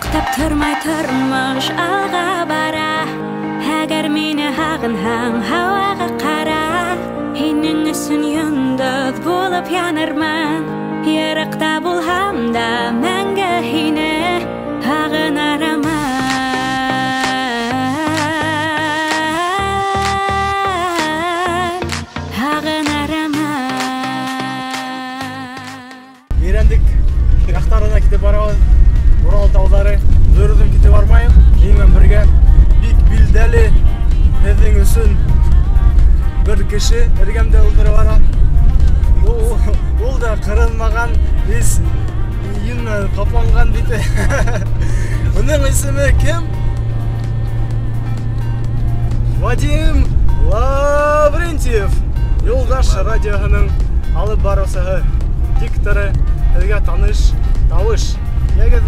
Туҡтап тормай тормош алға бара. Әгәр мине һағынһаң, һауаға ҡара. Һинең өсөн йондоҙ булып янырмын. Йыраҡта булһам да мәңге һине һағынырмын. Һағынырмын. Ерәндек яҡтарына китеп барабыҙ. Урал тауҙары. Бер үҙем китеп бармайым. Минең менән бергә бик билдәле һеҙҙең өсөн бер кеше эргәмдә ултырып бара. Ул да ҡырынмаған, весь йөн менән ҡапланған бите. Уның исеме кем? Вадим Лаврентьев. Юлдаш радиоһының алып барыусыһы, дикторы, һеҙгә таныш тауыш. Йәгеҙ,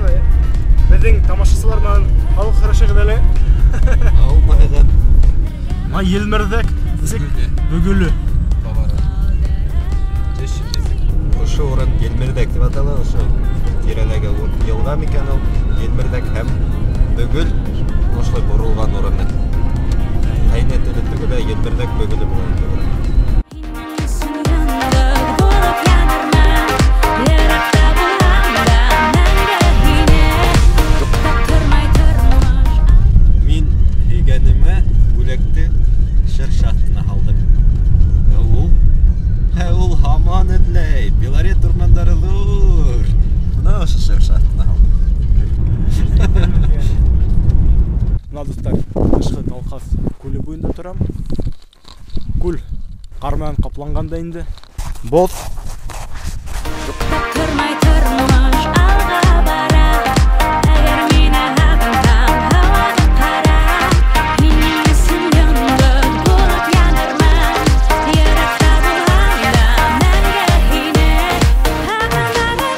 беҙҙең тамашасылар менән халыҡ һорашығыҙ әле. Һаумыһығыҙ. Мына Елмерҙәк, нисек? Бөгөлө. Ошо урын Елмерҙәк тип атала, ошо тирәләге йылға микән ул? Елмерҙәк һәм Бөгөл ошолай боролған урыны. Ҡәйнә теле түгел, ә Елмерҙәк Бөгөлө була инде урын. Мин һөйгәнемә бүләкте шыршы аҫтына һалдым. Ул һаман эҙләй. Белорет урмандары ҙур. Бына ошо шыршы аҫтына һалдым. Бына, дуҫтар, Тышҡы Талҡаҫ күле буйында торам. Күл ҡар менән ҡапланған да инде. Боҙ. Туҡтап тормай тормош алға бара. Әгәр мине һағынһаң, һауаға ҡара. Һинең өсөн йондоҙ булып янырмын. Йыраҡта булһам да мәңге һине һағынырмын.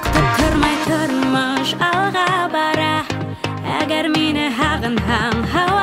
Туҡтап тормай тормош алға бара. Әгәр мине һағынһаң, һауаға